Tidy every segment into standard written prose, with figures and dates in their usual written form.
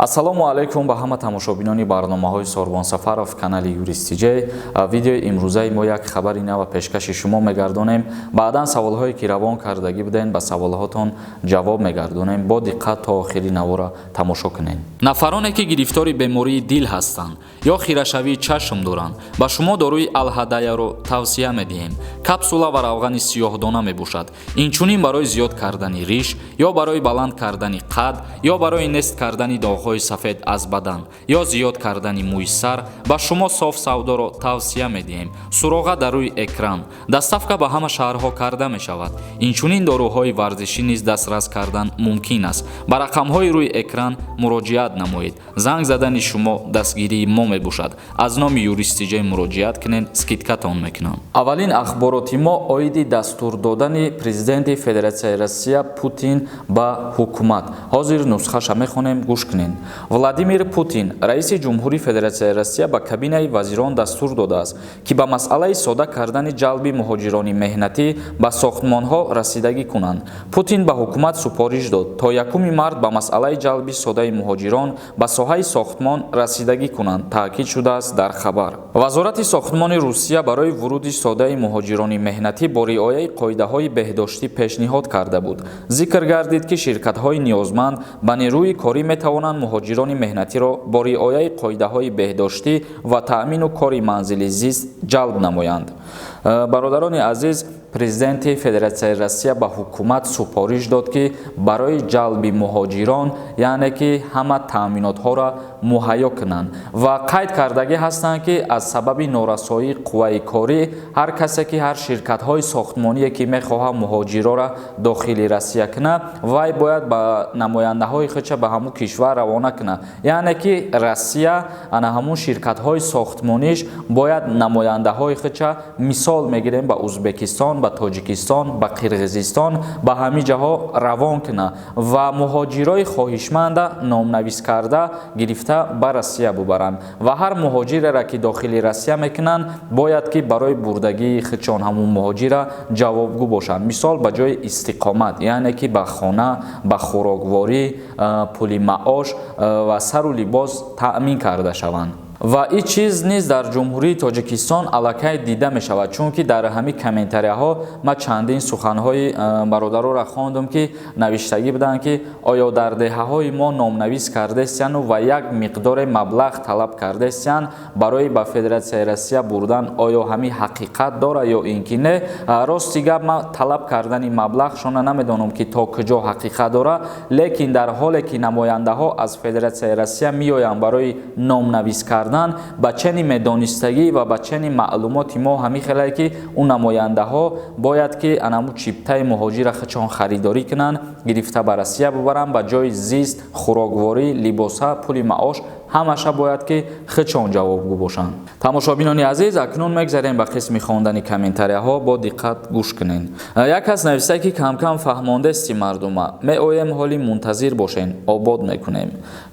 Ассалому алайкум ба ҳама тамошобинони барномаҳои Сорбон Сафаров, канали Юрист ТЖ. Видеои имрӯзаи мо як хабари нава пешкаши шумо мегардонем. Баъдан саволҳое ки равон кардагӣ будем, ба саволҳотон ҷавоб мегардонем. Бо диққат то охири навора тамошо кунед. Нафароне ки гирифтори бемории дил ҳастанд ё хирашавии чашм доранд, ба шумо доруи Алҳадаяро тавсия медиҳем. Капсула ва равғани сиёҳдона мебошад. Инчунин барои зиёд кардани риш ё барои баланд кардани қад ё барои нест кардани доғҳои сафед аз бадан ё зиёд кардани мӯи сар ба шумо Соф Савдоро тавсия медиҳем. Суроға дар рӯи экран. Доставка ба ҳама шаҳрҳо карда мешавад. Инчунин доруҳои варзишӣ низ дастрас кардан мумкин аст. Ба рақамҳои рӯи экран муроҷиат намоед. Занг задани шумо дастгирии мо мебошад. Аз номи Юрист ТЖ муроҷиат кунед, скидка тон мекунам. Аввалин ахбороти мо оиди дастур додани президенти Федератсияи Россия Путин ба ҳукумат. Ҳозир нусхаша мехонем, гӯш кунед. Владимир Путин, раиси ҷумҳури Федератсияи Россия, ба кабинаи вазирон дастур додааст, ки ба масъалаи сода кардани ҷалби муҳоҷирони меҳнатӣ ба сохтмонҳо расидагӣ кунанд. Путин ба ҳукумат супориш дод, то 1 март ба масъалаи ҷалби содаи муҳоҷирон ба соҳаи сохтмон расидагӣ кунанд, таъкид шудааст дар хабар. Вазорати сохтмони Русия барои вуруди содаи муҳоҷирони меҳнатӣ бо риояи қоидаҳои беҳдоштӣ пешниҳод карда буд. Зикр гардид, ки ширкатҳои ниёзманд ба нерӯи корӣ метавонанд муҳоҷирони меҳнатиро бо риояи қоидаҳои беҳдоштӣ ва таъмину кори манзили зист ҷалб намоянд. Бародарони азиз, президенти Федератсияи Россия ба ҳукумат супориш дод, ки барои ҷалби муҳоҷирон, яъне ки ҳама таъминотҳоро муҳайё кунанд, ва қайд кардагӣ ҳастанд, ки аз сабаби норасоии қувваи корӣ ҳар касе ки, ҳар ширкатҳои сохтмоние ки мехоҳад муҳоҷирора дохили Россия кунад, вай бояд ба намояндаҳои худша ба ҳамун кишвар равона кунад. Яъне ки Россия ана ҳамун ширкатҳои сохтмониш бояд намояндаҳои худша, мисол мегирем, ба Узбекистон, ба Тоҷикистон, ба Қирғизистон, ба ҳамин ҷаҳо равон кунад ва муҳоҷирои хоҳишманда номнавис карда гирифта ба Россия бубаранд. Ва ҳар муҳоҷиреро ки дохили Россия мекунанд, бояд ки барои бурдагии худшон ҳамун муҳоҷира ҷавобгӯ бошанд. Мисол, ба ҷои истиқомат, яъне ки ба хона, ба хӯрокворӣ, пули маош ва сару либос таъмин карда шаванд. Ва ин чиз низ дар Ҷумҳурии Тоҷикистон аллакай дида мешавад, чунки дар ҳамин комментарияҳо ман чандин суханҳои бародароро хондум, ки навиштагӣ буданд, ки оё дар деҳаҳои мо номнавис кардестияну ва як миқдоре маблағ талаб кардестиян барои ба Федератсияи Россия бурдан, оё ҳамин ҳақиқат дорад ё ин ки не? Рости гап, ман талаб кардани маблағшона намедонам, ки то куҷо ҳақиқат дорад, лекин дар ҳоле ки намояндаҳо аз Федератсияи Россия меоянд барои номнавис кардан, ба чени медонистагӣ ва ба чени маълумоти мо ҳамин хелае, ки ӯ намояндаҳо бояд ки анаму чиптаи муҳоҷира худшон харидорӣ кунанд, гирифта ба Россия бубаранд, ба ҷои зист, хӯрокворӣ, либоса, пули маош ҳамаша бояд ки худшон ҷавобгӯ бошанд. Тамошобинони азиз, акнун мегзарем ба қисми хондани комментарияҳо. Бо диққат гӯш кунед. Як кас нависта, ки камкам фаҳмондести мардума, меоем, ҳоли мунтазир бошен, обод мекунем.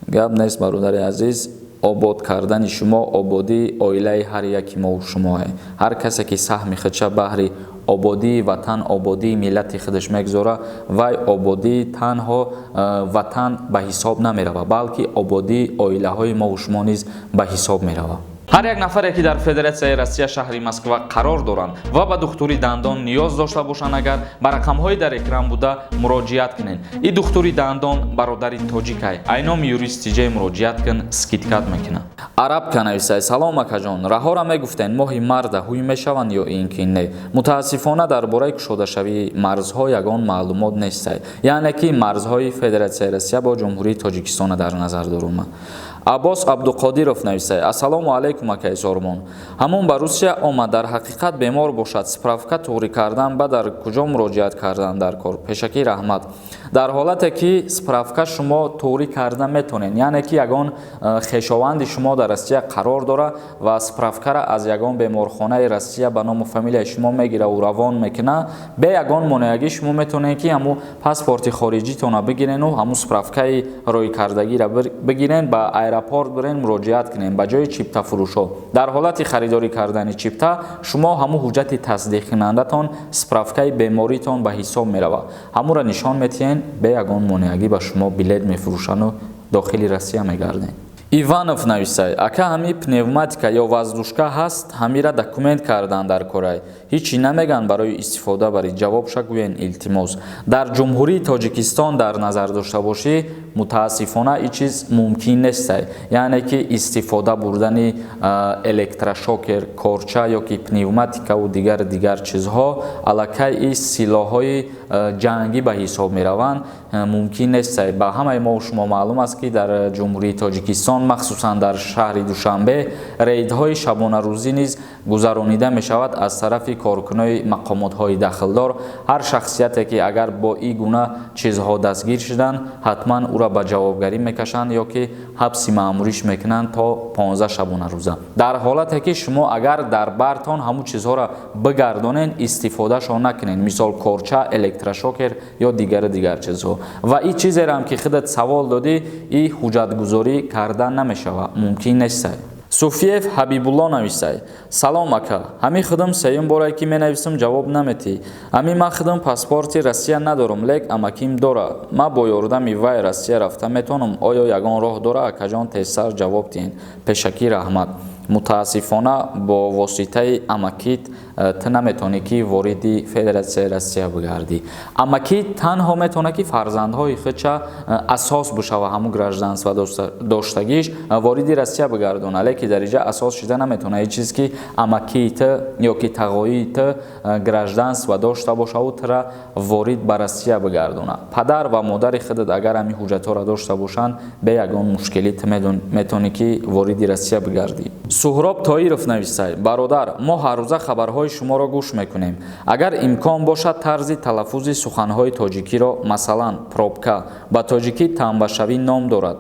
Гап нест, бародари азиз, обод кардани шумо ободии оилаи ҳар яки мову шумое. Ҳар касе ки саҳми худша баҳри ободии ватан, ободии миллати худаш мегузора, вай ободии танҳо ватан ба ҳисоб намеравад, балки ободии оилаҳои мову шумо низ ба ҳисоб меравад. Ҳар як нафаре ки дар Федератсияи Россия, шаҳри Москва қарор доранд ва ба духтури дандон ниёз дошта бошанд, агар ба рақамҳои дар экран буда муроҷиат кунед. И духтури дандон бародари тоҷикай. Айноми Юрист ТЖ муроҷиат кун, скидка т мекунад. Арабка нависай: «Салом, акаҷон, раҳора мегуфтен, моҳи марда ҳуй мешаванд ё ин ки не?» Мутаассифона, дар бораи кушодашавии марзҳо ягон маълумот нестай, яъне ки марзҳои Федератсияи Россия бо Ҷумҳурии Тоҷикистона дар назар дорума. Аббос Абдуқодиров нависай: «Ассалому алайкум, акай Сормон. Ҳамон ба Русия омад, дар ҳақиқат бемор бошад, справка туғрӣ кардан ба дар куҷо муроҷиат кардан дар кор? Пешакӣ раҳмат». Дар ҳолате ки справка шумо туғрӣ карда метонед, яъне ки ягон хешованди шумо дар Россия қарор дорад ва справка ра аз ягон беморхонаи Россия ба ному фамилияи шумо мегираву равон мекунад, бе ягон монеагӣ шумо метавонед, ки ҳамун паспорти хориҷитона бигирену ҳамун справка и рӯйкардагиро бигирен, ба аэропорт бирен, муроҷиат кунем ба ҷои чиптафурӯшҳо. Дар ҳолати харидорӣ кардани чипта шумо ҳамун ҳуҷҷати тасдиқкунандатон справка и беморитон ба ҳисоб меравад. Ҳамуро нишон метиҳен, бе ягон монеагӣ ба шумо билет мефурӯшанду. Дохили Россия мегардем. Иванов нависай: ака, ҳами пневматика ё воздушка ҳаст, ҳамира документ кардан дар корай, ҳичи намеган барои истифода барӣ, ҷавобша гӯен, илтимос. Дар Ҷумҳурии Тоҷикистон дар назар дошта бошӣ, мутаассифона, ин чиз мумкин нестай, яъне ки истифода бурдани электрошокер, корча ё ки пневматикаву дигар чизҳо аллакай и силоҳҳои ҷангӣ ба ҳисоб мераванд, мумкин нестай. Ба ҳамаи мо шумо маълум аст, ки дар Ҷумҳурии Тоҷикистон, махсусан дар шаҳри Душанбе, рейдҳои шабонарӯзӣ низ гузаронида мешавад аз тарафи коркунои мақомотҳои дахлдор. Ҳар шахсияте ки агар бо ин гуна чизҳо дастгир шуданд, ҳатман ӯро ба ҷавобгарӣ мекашанд ё ки ҳабси маъмуриш мекунанд то 15 шабонарӯза. Дар ҳолате ки шумо агар дар бартон ҳамун чизҳоро бигардонед, истифодашон накунед, мисол корча, электрошокер ё дигару дигар чизҳо. Ва ин чизеро ки худат савол додӣ, и ҳуҷҷатгузорӣ карда намешавад, мумкин нестай. Суфиев Ҳабибулло нависай: салом, ака, ҳамин худам сеюм борае ки менависам, ҷавоб наметӣ. Ҳамин ман худам паспорти Россия надорам, лек амаким дора, ман бо ёрдами вай Россия рафта метавонам? Оё ягон роҳ дора, акаҷон? Тезтар ҷавоб диҳен, пешакӣ раҳмат. Мутаассифона, бо воситаи амакит ту наметавонӣ ки вориди Федератсияи Россия бигардӣ. Амакӣ танҳо метавонад ки фарзандҳои худша асос бишава, ҳамун гражданство доштагиш вориди Россия бигардона, леки дар инҷа асос шида наметавонад ҳеҷ чиз ки амакии ту ё ки тағоии ту гражданство дошта бошаву тура ворид ба Россия бигардона. Падар ва модари худат агар ҳамин ҳуҷҷатҳоро дошта бошанд, бе ягон мушкилӣ ту метавонӣ ки вориди Россия бигардӣ. Суҳроб Тоиров нависай: бародар, мо ҳаррӯза хабарҳои шуморо гӯш мекунем. Агар имкон бошад, тарзи талаффузи суханҳои тоҷикиро, масалан, пробка ба тоҷикӣ тамбашавӣ ном дорад.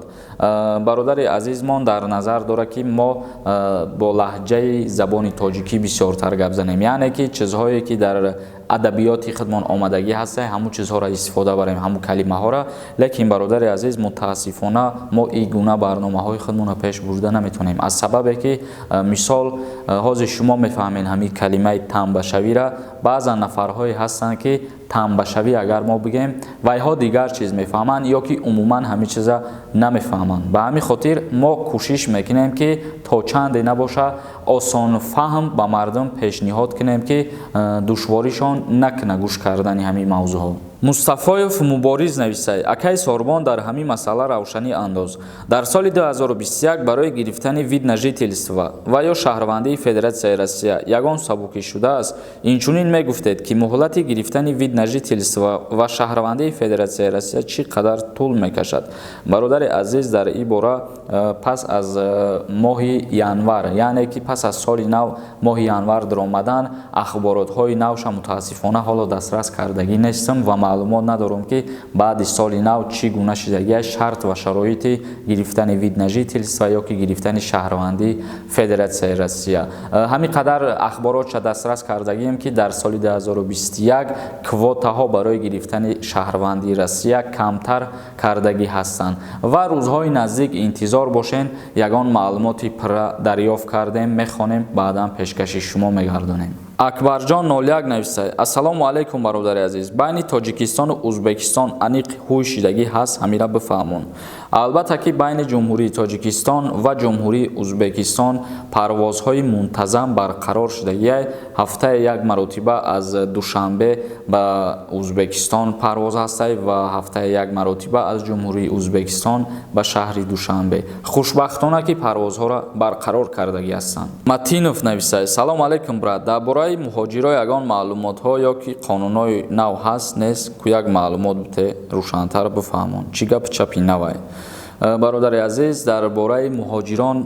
Бародари азизмон дар назар дорад, ки мо бо лаҳҷаи забони тоҷикӣ бисёртар гап занем, яъне ки чизҳое ки дар адабиёти худмон омадагӣ ҳастанд, ҳамун чизҳоро истифода барем, ҳамун калимаҳоро. Лекин, бародари азиз, мутаассифона, мо ин гуна барномаҳои худмонро пеш бурда наметавонем, аз сабабе ки, мисол, ҳозир шумо мефаҳмед ҳамин калимаи тамбашавиро. Баъзан нафарҳое ҳастанд, ки тамбашавӣ агар мо бигем, вайҳо дигар чиз мефаҳманд ё ки умуман ҳамин чиза намефаҳманд. Ба ҳамин хотир мо кӯшиш мекунем, ки то чанде набоша осонфаҳм ба мардум пешниҳод кунем, ки душворишон накуна гӯш кардани ҳамин мавзӯъҳо. Мустафоев Мубориз нависай: акай Сорбон, дар ҳамин масъала равшанӣ андоз. Дар соли 2021 барои гирифтани вид на жительство ва ё шаҳрвандии Федератсияи Россия ягон сабукӣ шудааст? Инчунин мегуфтед, ки муҳлати гирифтани вид на жительство ва шаҳрвандии Федератсияи Россия чӣ қадар тӯл мекашад? Бародари азиз, дар ин бора пас аз моҳи январ, яъне ки пас аз соли нав, моҳи январ даромадан, ахборотҳои навша мутаассифона ҳоло дастрас кардагӣ нестам ва маълумот надорам, ки баъди соли нав чӣ гуна шидагия шарт ва шароити гирифтани вид на жительство ё ки гирифтани шаҳрвандии Федератсияи Россия. Ҳамин қадар ахборотша дастрас кардагием, ки дар соли 2021 квотаҳо барои гирифтани шаҳрвандии Россия камтар кардагӣ ҳастанд ва рӯзҳои наздик интизор бошен, ягон маълумоти пурра дарёфт кардем, мехонем, баъдан пешкаши шумо мегардонем. Акбарҷон 01 нависад: ассалому алайкум, бародари азиз, байни Тоҷикистону Ӯзбекистон аниқ ҳуй шидагӣ ҳаст, ҳамира бифаҳмон. Албатта ки байни Ҷумҳурии Тоҷикистон ва Ҷумҳурии Ӯзбекистон парвозҳои мунтазам барқарор шудагиай. Ҳафтаи як маротиба аз Душанбе ба Ӯзбекистон парвоз ҳастай ва ҳафтаи як маротиба аз Ҷумҳурии Ӯзбекистон ба шаҳри Душанбе. Хушбахтона ки парвозҳоро барқарор кардагӣ ҳастанд. Матинов нависад: салом алайкум, брат, дар бораи муҳоҷиро ягон маълумотҳо ё ки қонунҳои нав ҳаст, нест? Ку як маълумот бите, рӯшантар бифаҳмон, чӣ гапи чапи навай? Бародари азиз, дар бораи муҳоҷирон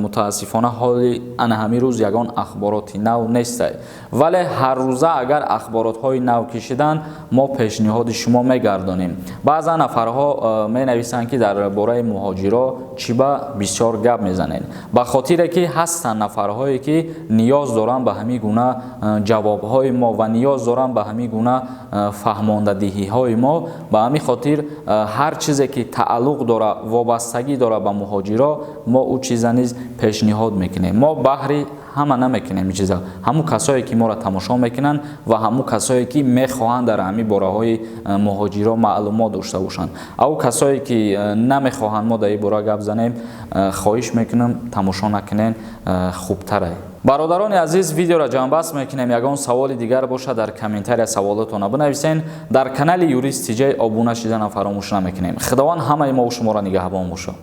мутаассифона ҳоли ана ҳамин рӯз ягон ахбороти нав нестай, вале ҳаррӯза агар ахборотҳои нав кишиданд, мо пешниҳоди шумо мегардонем. Баъзан нафарҳо менависанд, ки дар бораи муҳоҷиро чӣ ба бисёр гап мезанед, ба хотире ки ҳастанд нафарҳое ки ниёз доранд ба ҳамин гуна ҷавобҳои мо ва ниёз доранд ба ҳамин гуна фаҳмондадиҳиҳои мо. Ба ҳамин хотир ҳар чизе ки тааллуқ дора, вобастагӣ дора ба муҳоҷиро, мо ӯ чиза низ пешниҳод мекунем. Мо баҳри Ҳама намекунем ин чиза. Ҳамун касое, ки моро тамошо мекунанд, ва ҳамун касое, ки мехоҳанд дар ҳамин бораҳои муҳоҷиро маълумот дошта бошанд. Ав касое, ки намехоҳанд мо дар ин бора гап занем, хоҳиш мекунам, тамошо накунен, хубтарае. Бародарони азиз, видеоро ҷамъбаст мекунем. Ягон саволи дигар бошад, дар комментария саволотона бинависен. Дар канали Юрист Тиҷай обуна шидана фаромӯш намекунем. Худованд ҳамаи мову шуморо нигаҳбон бошад.